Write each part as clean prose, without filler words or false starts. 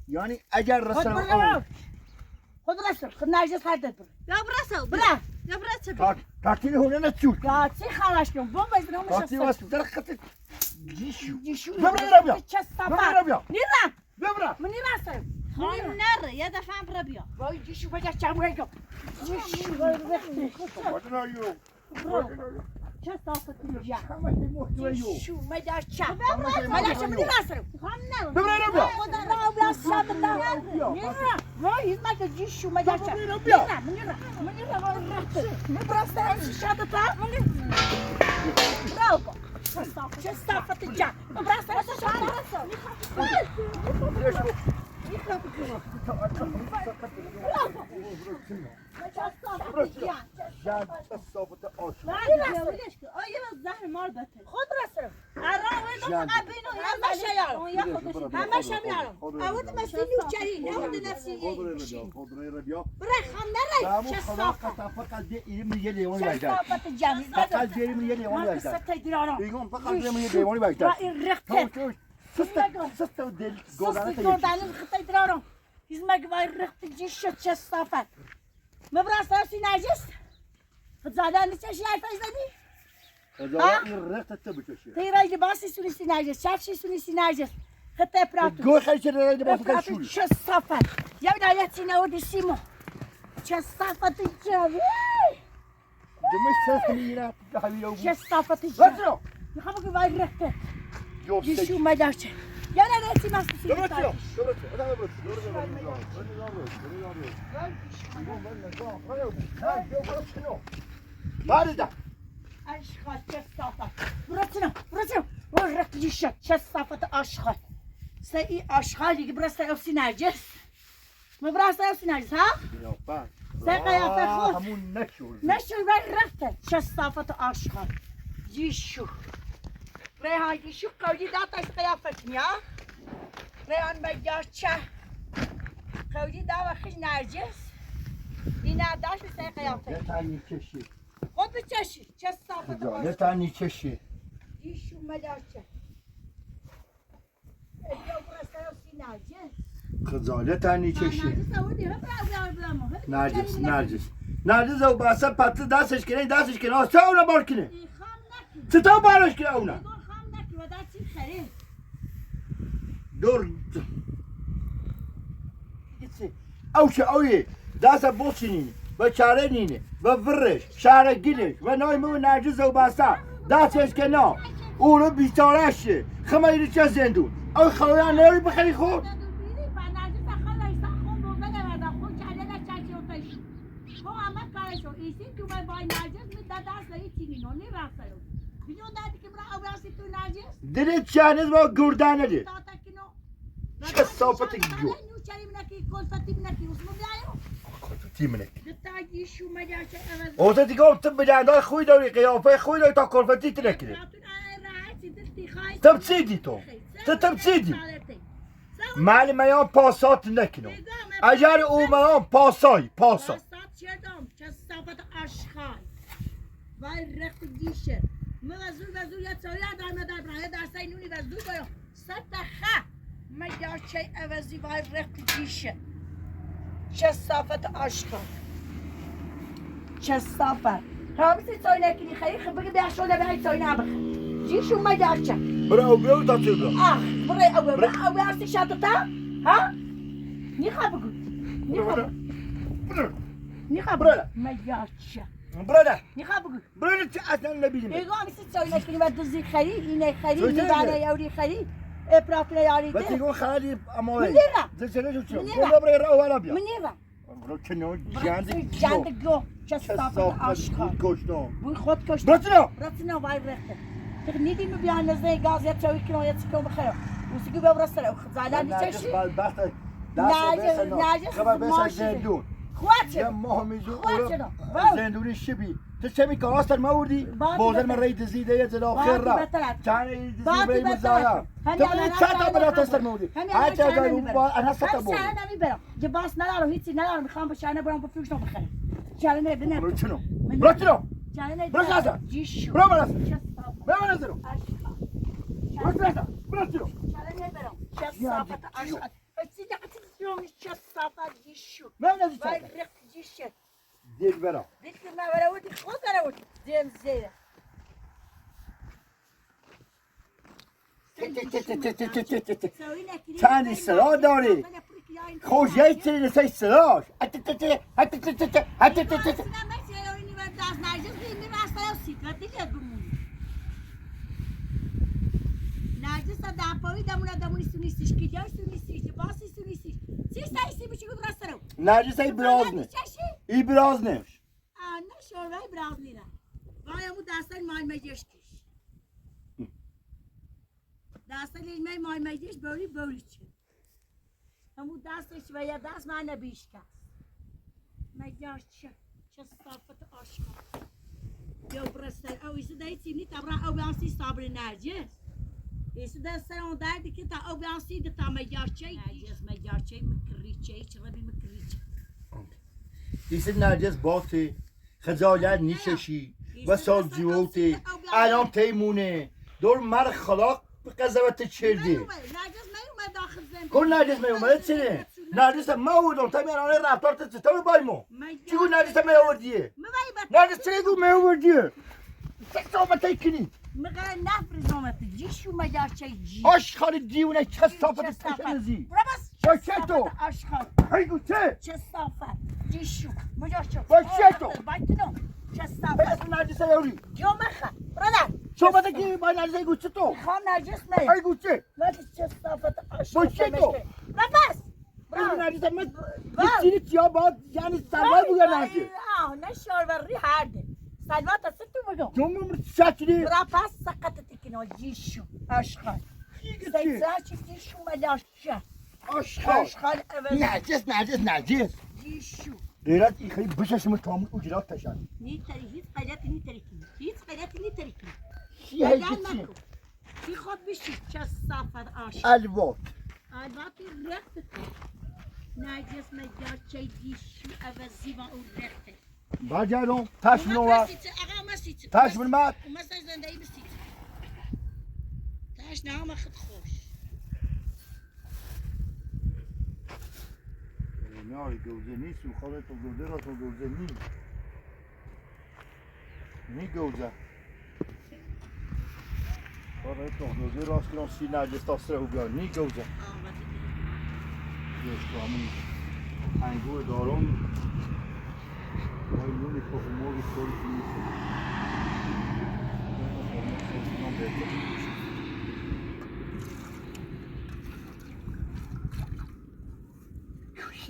Yani eğer خد خد رسل خد نرجس هردت بر يا براسه برا يا براسه تاکتیل هونه نچود يا خلاص کن بوم بزنم مش تاکتیل واس درخت جیشو جیشو ببرا ربيع. چه ببرا سفر ربيع. نیرا ببرا منی رسل نر يا دفع بربيع وای جیشو بجا چموی کن جیشو چه صافت اینجا جیشو مجا چه مجا چه منی رسل ببرا ربيع. وای مجا جیشو مجا چه ببرا ربيع. منی را منی را منی را وای رخت من برا سر شادتا برافو چه صافت اینجا برا سر شادتا خد رسل تیرای لباسی سونی نرجس شفشی سونی نرجس خطه پراتو گوی خیلی چرا لباس پراتو شول چه صفت یا ولایت نودی سیمو چه صفت جاوی دمش سخت میره حبیب چه صفت جاوی میخوام بگم وای رخته یشو مدارچه یا نه نه سیماس بارده اشخاص چه صفت براتنا براتنا ورق جیشت چه صفت اشخاص سه اشخاص دیگه براسته افسی نرجس مبراسته افسی نرجس ها همون نشور نشو وای رفته چه صفت اشخاص جیشو ریحان جیشو قولی داتش قیافت نیا ریحان بگه چه قولی دا وخش نرجس این داشت سه قیافت نتانی کشی خود بچشی چه صفت اشخاص نتانی کشی جیشو مدارچه. بیا براسته افسی نرجس. خجالت نیچشی. نرجس نرجس نرجس او باسه پتل دستش کنه دستش کنه آسه اونا بار کنه. چطور بارش کنه اونا؟ دور او چه اوی دست بوسینی و چاره نینه و ورش شهر گیلش و نایم و نرجس او باسه دستش کنه او رو بیچارهشه خمایری چه زندون او خویان نری بخری خود. دلت چانز با گردانه دی. چه صافت گیو. کلفتی منک. اوزه دیگه تو بلندای خوی داری قیافه خوی داری تا کلفتی تنکری. تب چیدی تو؟ تو تب چیدی؟ مال میان پاسات نکنم. اگر او میان پاسای پاسا. وای رخت گیشه ما وزور وزور یا چای در مدار برای در سای نونی وزور بایا ست خه ما یا چه عوضی وای رخت گیشه چه صافت عشقا چه صافت همسی چای نکنی خیلی خب بگی بیا شده به چای نبخ جیشو ما یا چه برو برو تا چه برو آخ برو او برو او برسی شاتو تا ها نیخوا بگو نیخوا نیخوا برو ما یا چه برادر نیخوا بگو برادر چه اصلا نبینیم ایگو همیسی چای نکنی و دزی خری اینه خری میبانه یوری خری اپرافله یاری ده بس يقول خالي اموي منيرة زين شو برو برو رو ولا بیا منيرة برو چنو جاند جاند گو چه صافت عشقا بوی خود کشت برتنا برتنا وای رخته تغنيدي مبيان نزي غاز يا تسوي كيلو يا تسكو بخير وسكو بورسل زعلان تشي ناجس خبر بس زندون خواتي يا ما هم زندوني شبي تسمي كراستر ما وردي بوزر من ريد زيده يا زلا خير را كان يزيد بي مزايا تبني تشاتا بلا تستر مودي هاي انا ستبو انا میبرم جباس ندارم هیچی ندارم میخوام با شانه برم بفروشم بخرم شانه نه نه برو چنو برو چنو برو چنو برو برو برو برو برو برو چنو شانه نبرم چه صافت عشق ما نزيد دير برا دير ما ولا ودي خذ ولا ودي زين زين چند صدا داری خوش یک چیز سه صداش نرجس دمپایی دمونه دمونی سونیستیش کجای سونیستیش باسی سونیستیش چی سایسی بچی گفت راست رو نرجس ای براز نه ای براز نه نه شوروی براز نیره وای امو دستن مای مجش کش دستن می مای مجش بولی بولی چه امو دستش و یا دست من نبیش کس مجاش چه چه صافت عاشقا یا برسر او ایسو دایی تیمی تبرا او بیانسی صبر نرجس ایسو دست سر اون دردی که تا او بیانسی ده تا مجاش چه نرجس مجاش چه مکری چه چه ربی مکری چه ایسو نرجس بافته خجالت نیششی و سال جووتی الان تیمونه دور مر خلاق قضاوت چردی کن نرجس می اومده چنه نرجس ما آوردم تا میان رفتار تا چطور بای ما چی گو نرجس می آوردیه نرجس چه گو می آوردیه چه صحبت کنی مگر نفرزامت جیشو مگر چه جی آشخال دیونه چه صافت تشنزی برو چه تو آشخال هی چه چه صافت جیشو مگر چه با چه تو بایتنو چه صافت بس نرجس یوری جو مخه برادر صحبت کی با نرجس گو چه تو خام نرجس نه هی گو چه ولی چه صافت آشخال با چه تو بس نرجس من چیزی چیا با یعنی سروای بوده نرجس آه نه شوروری هرده سلوات ستو بگو جمع شکلی برا پس سقطت کنو جیشو آشخال سیساچ جیشو ملاشه آشخال آشخال عوض نرجس نرجس نرجس جیشو غیرت ای خیلی بششم تامون اجرات تشن نیتری هیچ غیرت نیتری هیچ غیرت نیتری چی هی چی چی خود بشی چه صافت آشخال الوات الوات رخت نرجس مجار چه جیشو عوضی و او رخته برگردم تش من آورد تش من مد تش نه خود خوش. نه گوزه نیست و خاله تو گوزه را تو گوزه نیست نی گوزه آره تو گوزه راست کنم سی نرجس تا سر او بیا نی گوزه یش تو همون انگور دارم وای نونی تخم مرغ طوری که نیست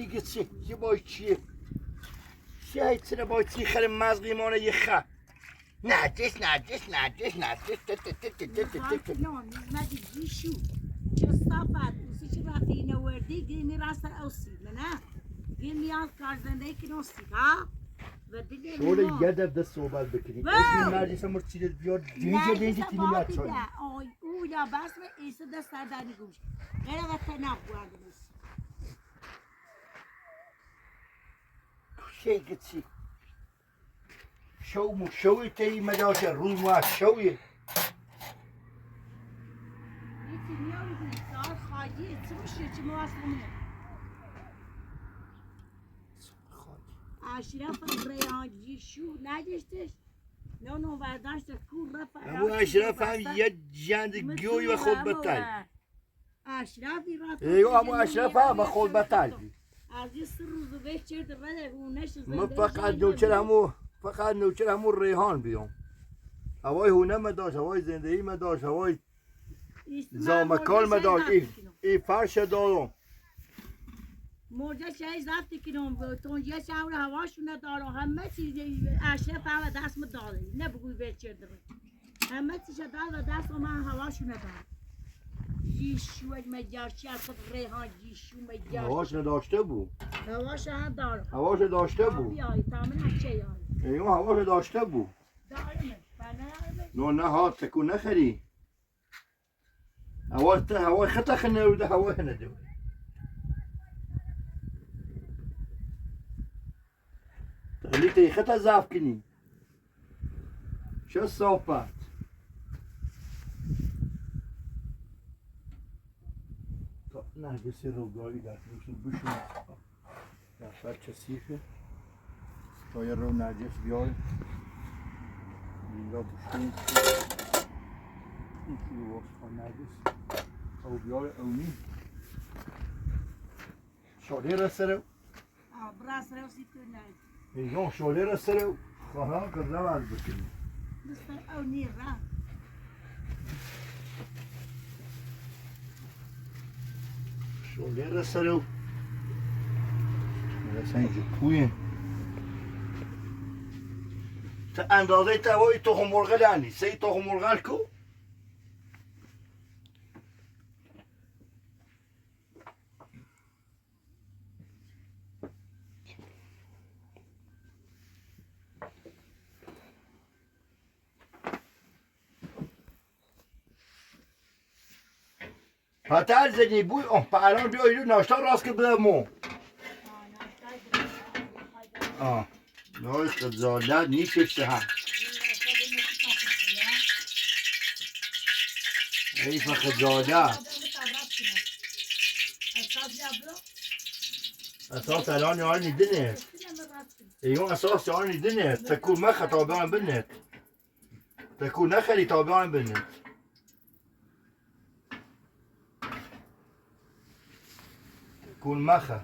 چی چی چی بای چیه چی هیچ بای چی خر مزقی مانه یه خ نرجس نرجس نرجس نرجس نه مدی گیشو چه صافت اوسی چه رفتی نوردی گیمی راست اوسی منه گیمی آن کار زنده که نوسی ها و دیگه شوله یه دفعه صحبت بکنی اسم نرجس هم چیز بیار دینجا دینجا تینی میاد چای آی او یا بس و ایسا دست سردانی گوش غیر و تناب بواردنس چی گچی شو مو شوی تی مداشه روز مو شوی ایتی میاری بی سال خاجی چه میشه چه مواصل منه اشرف ریحان گیشو نداشتش نه نه برداشت کور رفت همو اشرف هم یه جند گوی و خود بتل اشرفی رفت ایگو همو اشرف هم خود بتل از یه سه روز و بیش چرد رده اونش ما فقط نوچر همو فقط نوچر همو ریحان بیام هوای هونه ما داشت هوای زندگی ما داشت هوای زامکال ما داشت ای, ای فرش دارم مرجع شای زفت کنم تونجه شاور هواشون ندارم همه چیز اشرف هم دست ما داده نه بگوی به چرد رده همه چیز داد و دست من هواشون ندارم گیشو مجارچی از خود ریحان گیشو مجارچی هواش نداشته بود هواش هم دارم هواش داشته بود بیای تامن هچه یای ایگو هواش داشته بود دارمش بله نه نه ها تکون نخری هوا هوا خطا خنه و ده هوا هنه دو تخليتي خطا زاف كني شو الصوفات نه بصير روقاي لا بشو لا فرشة سيفة تا رو نرجس بیای اینجا بشین این کیلو واسه نرجس او بیای او نی شعله را سرو براس روسی تو نه ایگان شعله را سرو خواهان که زمان بکنی بستر او نیر را شعله را سرو رسن اینجا پویه تا اندازه توای تخم مرغ لعنی سه تخم مرغ کو پتر زدی بوی آه الان بیا اینو ناشتا راست که بده مو آه نای خجالت نیکشته هم حیف خجالت اساس الان یار نیدنه ایون اساس یار نیدنه تکو مخ تابعان بنت تکو نخری تابعان بنت تكون مخه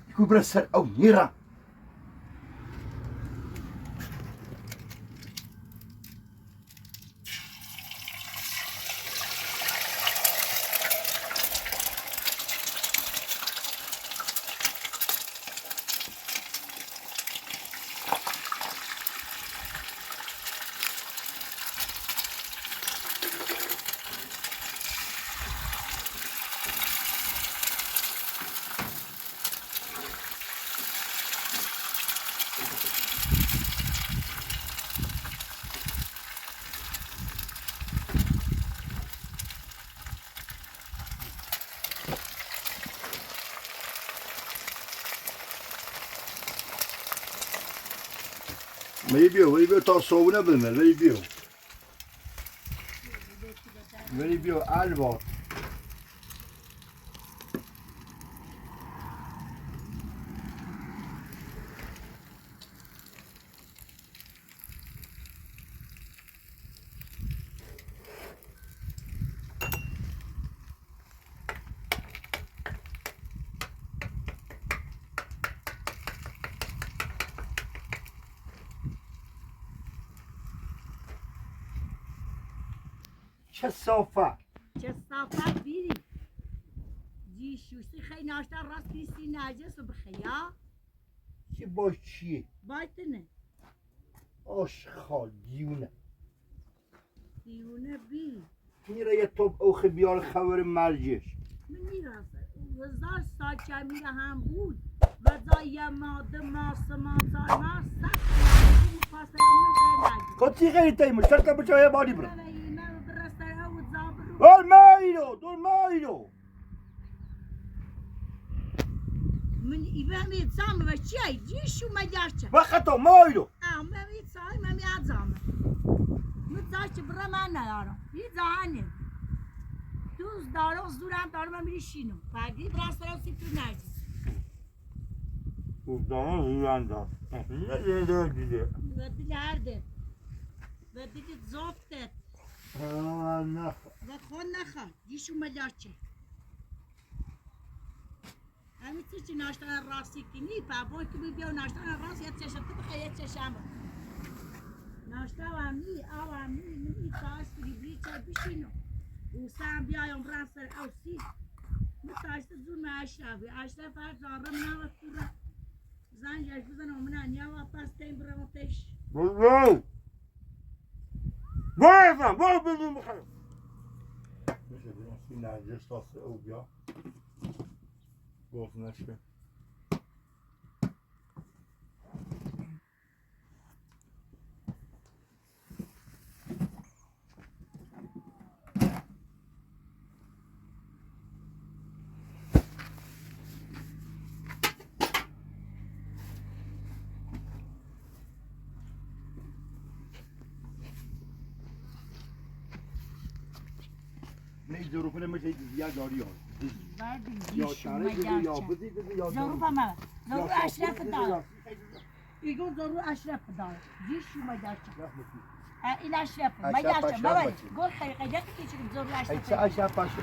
يكون برسل او نيرة ولی بیا ولی بیا تا صبحونه بمه ولی بیا ولی بیا البات. کثافت. کثافت بیری. جیشو سی خیلی ناشتا راست سی نجس و بخیا. چی باش چیه؟ بایتنه. آشخال دیونه. دیونه بی. میره یه توب اوخ بیار خبر مرجش. من میرم. هزار سال که میره هم بود. و جای ماده ماس ما سال ما سخت خود چی خیلی تیمو شرطه بچه یه باری برم. دور مایلو دور مایلو. من ایوه زام و چی جیشو مجارچه. وقتا مایلو. من سای من میادزام. من زاش برا من ندارم. یه زهانه. دوست دارم زورم دارم من میشینم. فقط براست رو سی تو نجس. دوست زورم دارم. نه نه دیده. و دل هرده. و دل زفتت. نه. و خون نخواه. جیشو مجارچه. همین چی ناشتن راستی کنی پابون که بیا ناشتن راست یه چشم تو بخواه یه چشم ناشتا و همی آو همی منی تاش بری چه بشینو و سام بیایم بران سر اوسی من تاش زون ما اشرف اشرف هر زارم نام کورا زنج اش بزن و من نیا و پس تیم برم پیش برو برو برو برو بخیر میشه بریم سی نرجس تا او بیا گفت نشه نه ظروف نمیشه زیاد داری ها. یا شاره یا بزی یا ظروف ما ظروف اشرف دار. ایگو ظروف اشرف دار. جیشو مجارچه. این اشرف مجارچه ما گل خیلی قیدت که چی ظروف اشرف. ای اشرف اشرف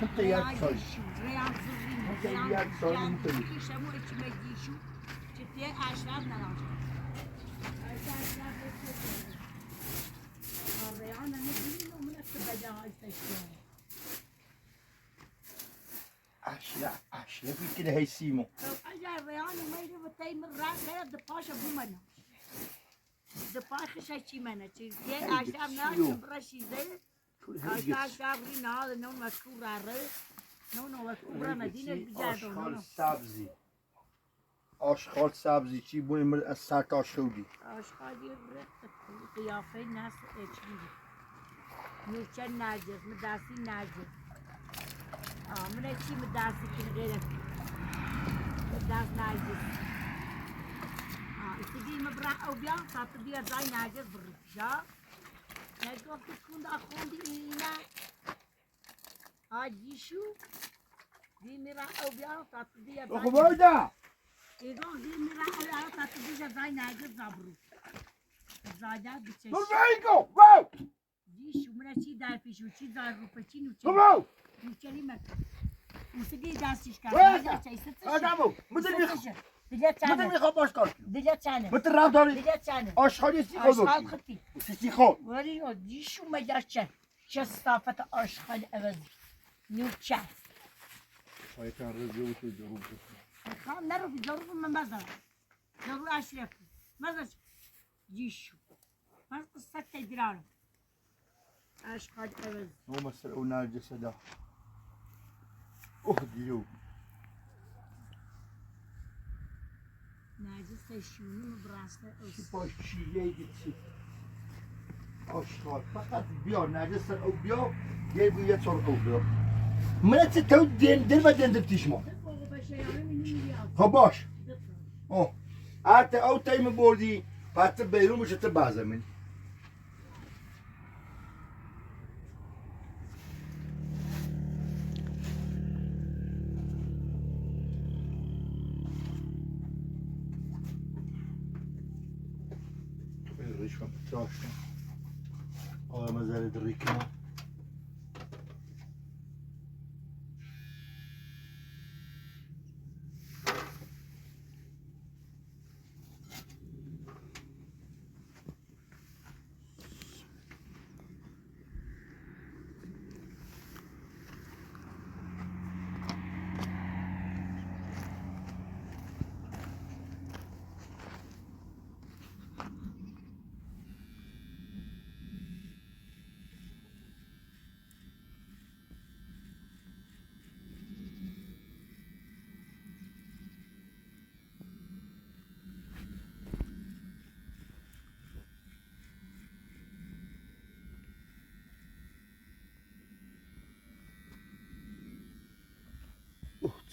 کم تا یک سال. ریان زرین. یک سال میتونی. شمو چی مجیشو چه تی اشرف نداشت. اشرف ریان نمیدونم من اتبجا استشیو. اشرف اشرفی که هی سیمو. اگر ریان میره و تیم را غیر دپاش بومنه. دپاش چی منه چی یه اشرف نه برشیزه. اشرف ری نه نه مشکور ره. نه نه مشکور مدینه بیجادو. آشخال سبزی. آشخال سبزی چی بونی از سر تا شودی. آشخال یه قیافه نس اچی. نوچه نجس مداسی نجس. من چی مداسی کن غیره. مداس نجس. استگی مبرا او بیا تا بیا زای نجس برجا. نگفت کند آخوندی اینا. آجیشو. دی میرا او بیا تا بیا زای. خب وایدا. ایگو دی میرا او بیا تا بیا زای نجس زبرو. زایا بچش. تو وایگو واو. دیشو من چی در پیشو چی در رو پچی نو چی. واو. نوچری مکن. موسیقی دستش کرد. آدمو مدل میخوام باش کار کنم. دیگه چنه. مدل رفت داری. دیگه چنه. آشخالی سی خود. آشخال خطی. سی خود. ولی دیشو مگر چه چه صافت آشخال عوض. نوچه. شایطان رزیو تو ضروب. خام نرو في ظروف من مزرعة. ضروري أشرف. مزرعة. دیشو. من قصة تدرانه. أشخال عوض. هو مسألة نرجس ده. أهديو. نجس شونو براسته چی باش چیه چی آشغال فقط بیا نجس او بیا یه بیا یه چور او بیا من چه تو دین دل و دین دل ما خب باش اوه حتی او تیم بردی پس بیرون بشه تو بازمین ریشم تراشم آه مزال دريكنا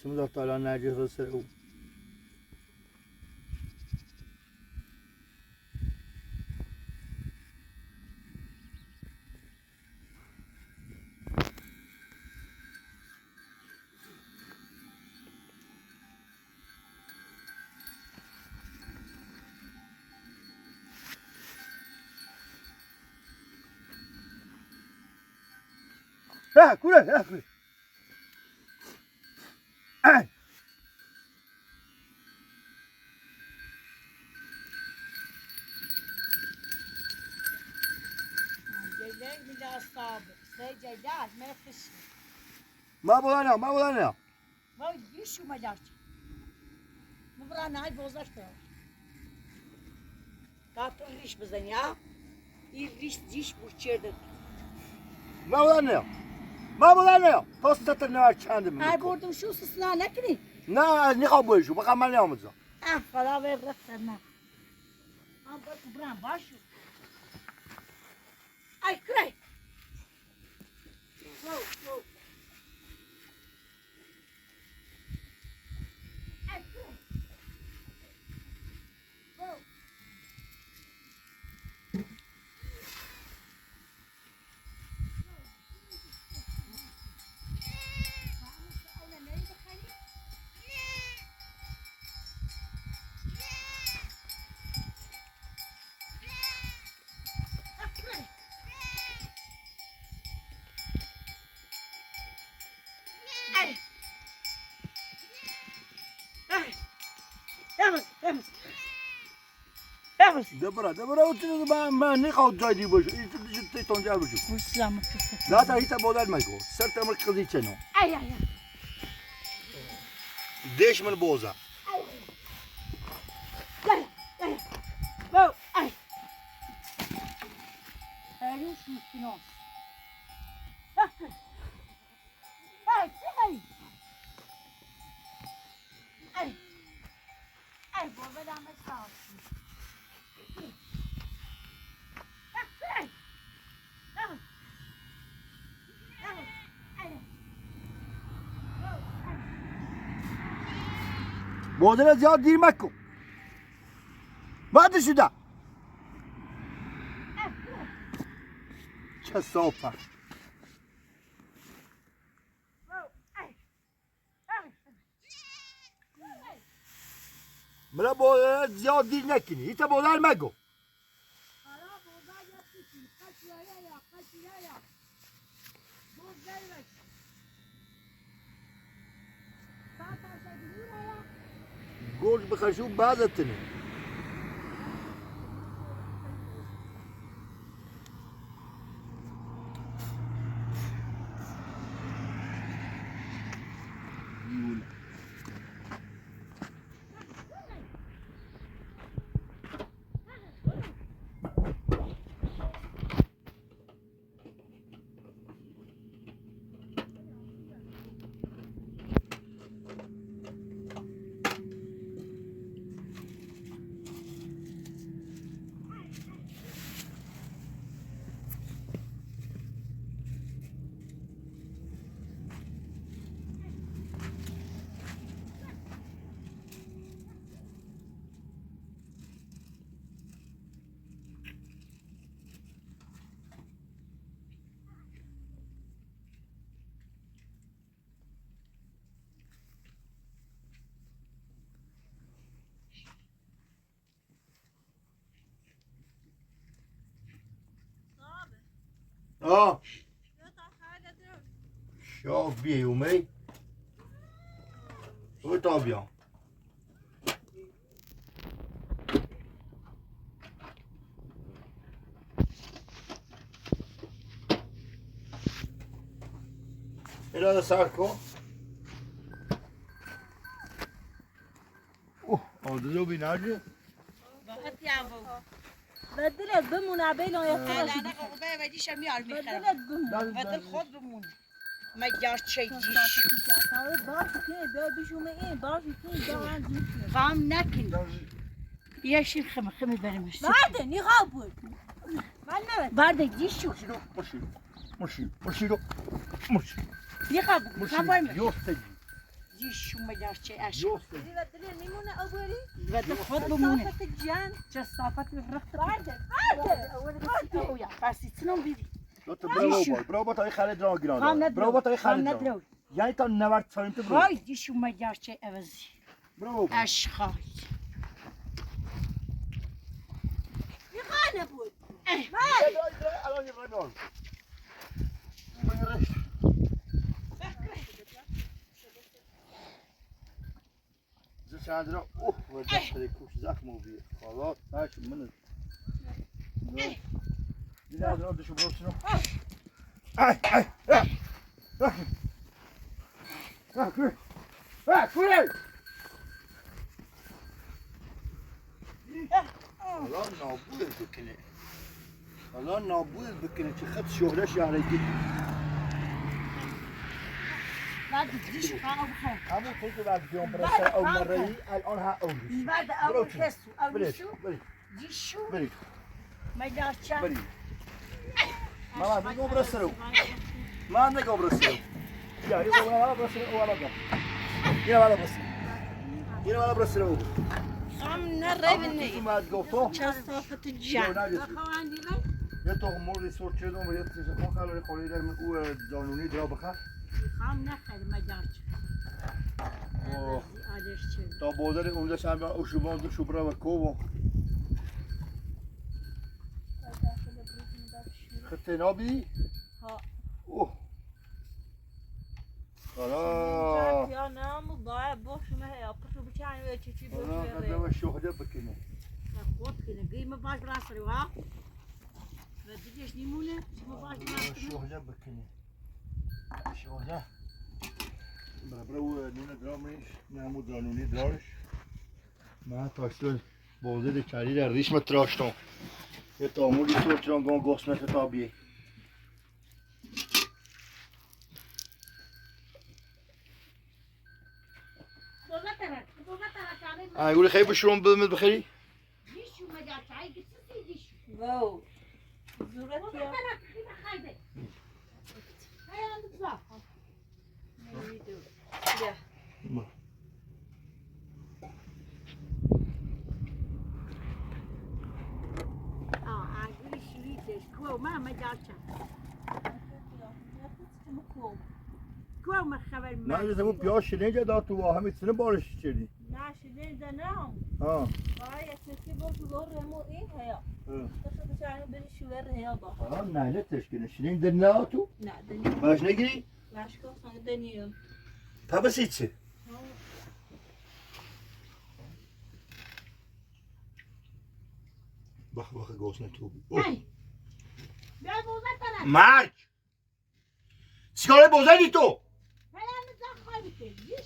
سمزة طالع ناجي رسل. ها كله ها كله. ما بولانا ما بولانا. ما يشو ما جاش. مبرانا هاي بوزاشته. تاتو ریش بزن یا. این ریش دیش بوچرده. ما بولانا. ما بولانا. پست نار چند ای بردم شو سسنا نکنی. نه نخواب بوشو بقى من نامزا. اه خدا برفتم. من باید برم باشو. ای کری. ای کری. دبره دبره وتر ما ما نخواد جای دی باشه. این تو دیگه تونجا باشه. لا تا هیتا بودن مگو. سر تمر قضیه چنو. ای ای. دیش من بوزا. بودن زیاد دیر مکو. بعد شده. چه صافه. مرا بودن زیاد دیر نکنی. هیچ بودن مگو. گوش بخشو بعد تنه. اه شوف بيه يومي وطابيا. إلى ساركو. اوه هذا بيناجي. بدلت بمونه بیلان یا لا نه قبه ودیش میار میخرم. بدلت بمونه. بدل خود بمون. ما یار چه دیش. غم نکن. یه شیر خم خمی برمش. بعد نخواب بود. بعد دیشو. مشي مشي مشي مشي. نخواب. مشي. خبر يوستي. دیشو مجارچه عشق. یوسف. بدل نيمونة أولي بدل خود بمونه. صافة الجان چه صافت رخت. بعده بعده اول بس بس تنم بیدی. تو برو با برو با تا خرید را گیران. خام برو با تا ندرو. خام خرید را. ندرو. یعنی تا 90 سانتی برو. وای دیشو مجارچه عوضی. برو. عشق. يغانا بود الان یه برو. چند را اوه و دست کوش زخم و بی خلاص تاش من دیگه را دشو برو سنو ای ای ای ای حالا نابود بکنه حالا نابود بکنه چه خط شهرش یاره بعد دیشو خام بخیر. همون طور که بعد بیام برسه او مره الان ها اولش بعد اول کسو اول برید شو برید دیشو برید مجارچه. برید ماما نگو برسرو ما نگو برسرو یا یه والا برسرو والا برسرو یه والا برسرو یه والا برسرو خام نربني ما گفتم صافة الجان یه تو مرد سر چدم و یه چیز خون خلال خوری در من او دانونی درا بخر خام نخیر مجارچه. اوه. آلش چه. تا بازار اونجا شنبه او شوبان دو شوبرا و کوو خطنابی ها. اوه حالا يا نام ضايع بوش ما هي بوش بتاعي وتشي بوش حالا قدام الشهداء بکنه خود کنه قیمه باش براسری ها. بدیش نیمونه ما باش براسری. الشهداء بکنه الشهداء برا برا نون درامش نمو درانونی درارش من تاشتون بازه کری در ریشم تراشتم یه تامولی تو چرا گم گسمت تا بیه يقول خير بشرون بمد بخيري دیشو مجارچه ای گستی دیشو. واو زورت يا يا نه لازم پیاز شنه جدا تو با همه سنه بارش چردی ناشدين دناهم ها بايا تشي بوش ضر مو ايه هيا بوش بتاعي بين الشوار هيا ضا ها نه نه تشکنه شنه در نه تو لا دنيا باش نگیری باش كوصن دنيا تا بس چه بخ بخ گوسنه تو بی مرگ چیکار بوزنی تو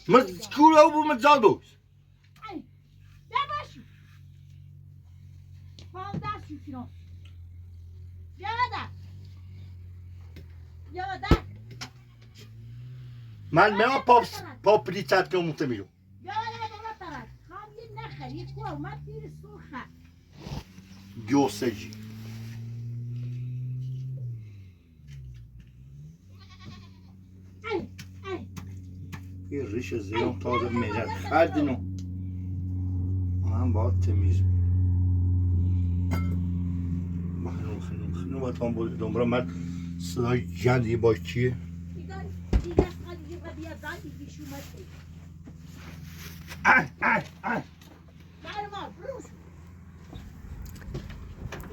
من کور او بود من زال بود من من پاپ پاپ ریچارد که مونته میرو گوسجی یه ریش زیرم تازه میرن خردینو من باید تمیز بخنو بخنو بخنو باید هم بود دنبرا من صدای جندی باش چیه اه اه اه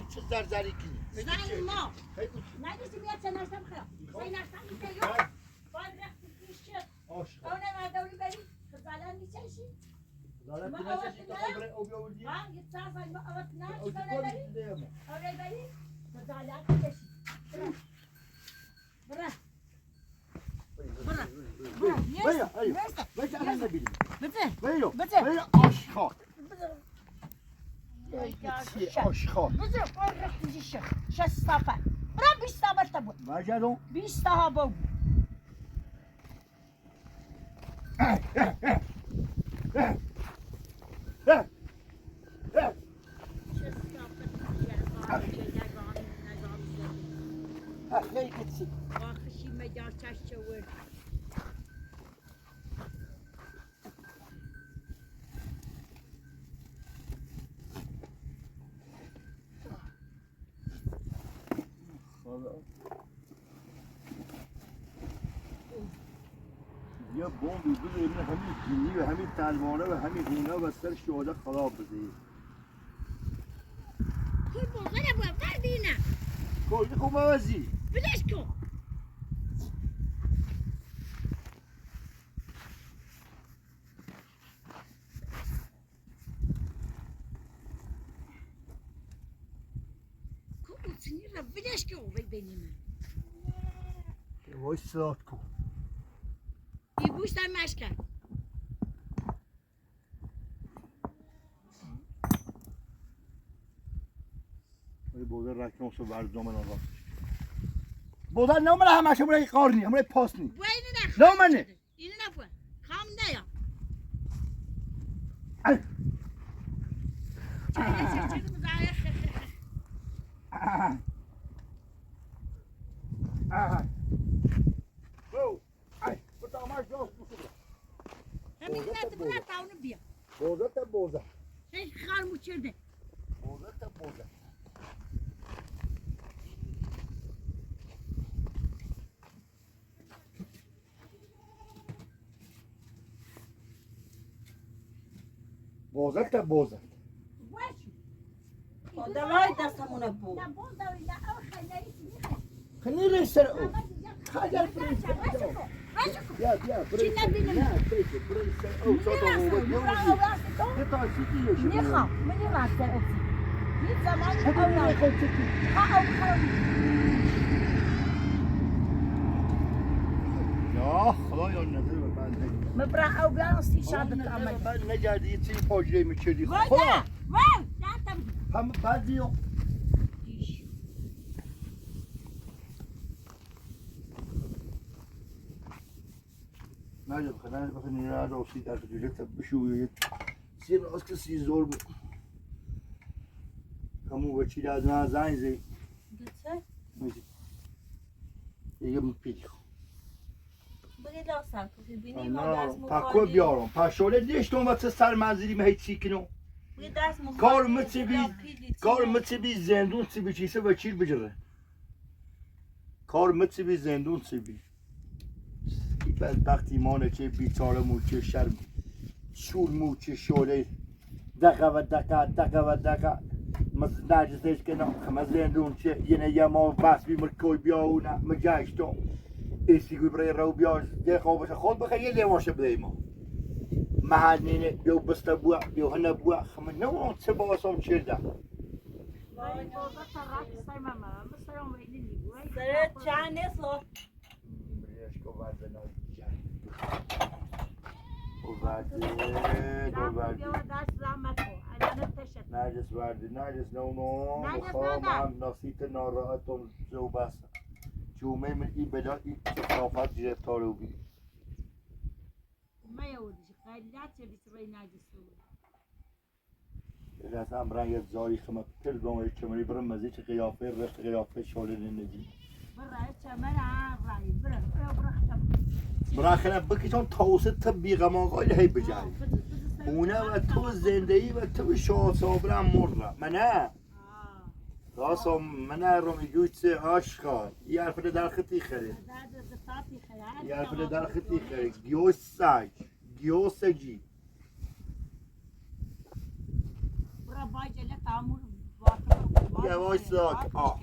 چه زرزری کنی عاشق آشخال بزر قرق تجيش شش صفا برا بيستا برتبو مجدون بيستا هابو خیلی کسی آخشی مجار چشور یه بمبی بده من همین جنی و همین تلوانه و همین هینا و سر شعله خراب بده. كل بوغنا بوردينا. کلی خوب موزی. بلشكو. كل سنين بلشكو بيني من. وای سلات کو. يبوش تمشكل. ولی بوده رکنوس و ورزدامن آقا. بوده نامنه همش همونه قارنی همونه پاسنی. وين نخ؟ لا مني. إني نفوا. خام نيا. ای. بوزه تا بوزه. بوزه تا بوزه. بوزه تا بوزه. دوای دستمونه بو. خليني ريسر او. خليني بريسر. بیا بیا بريسر. نه بريسر بريسر او صوت هو قطع سيتي نخا مني راس اوسي زمان او یا خدایا نظر به بنده. مبرا او بیان سی شادت عمل. من نگردی چی پاجره میکردی خدا. هم بعد بیا. نجد خدای بخیر نه روسی در جلت بشوی سیر راست کسی زور بود. همون وچی از من زنگ زی. گوشه؟ دیگه پیچ. بگید لاستن تو بینی ما دست پاکو مخالی. بیارم. پاشوله نیشتم و سر منزلی مهی چیکنو. بگید دست مخالی. کار متبی کار متبی زندون چی چیسه و چیل بجره. کار متبی زندون چی بی. بدبخت ایمانه چه بیچاره مو چه شرم شور مو چه شوله دقه و دقه دقه و دقه نجسش که نه خمه زندون چه یعنی یه ما بس بی مرکوی بیا و نه مجایشتو ایسی گوی برای رو بیا ده خوابش خود بخیر یه لیواشه بده ما محل نینه بیو بسته بوا بیو هنه بوا خمه نه چه باسم چرده سر چند سال نرجس وردی نرجس نو نو بخوام هم ناسیت ناراحتم زو بس جومه من ای بلا ای کثافت گرفتار بی ما يودش قلات بسري ناجس رسم رنگ زاری خمه پل بام چمری برم مزه چه قیافه رخت قیافه شاله ندی برا چمر راي برا برا برا خنه بکشم تاوسه تا بیغم آقای هی بجای اونه و تو زندگی و تو شاه صابرم مرم من نه راسم من رو میگوی چه عاشقا یه حرف در خطی خره یه حرف در خطی خره گیوس سگ گیوس جی برا باجله تعامل یواش ساک آه.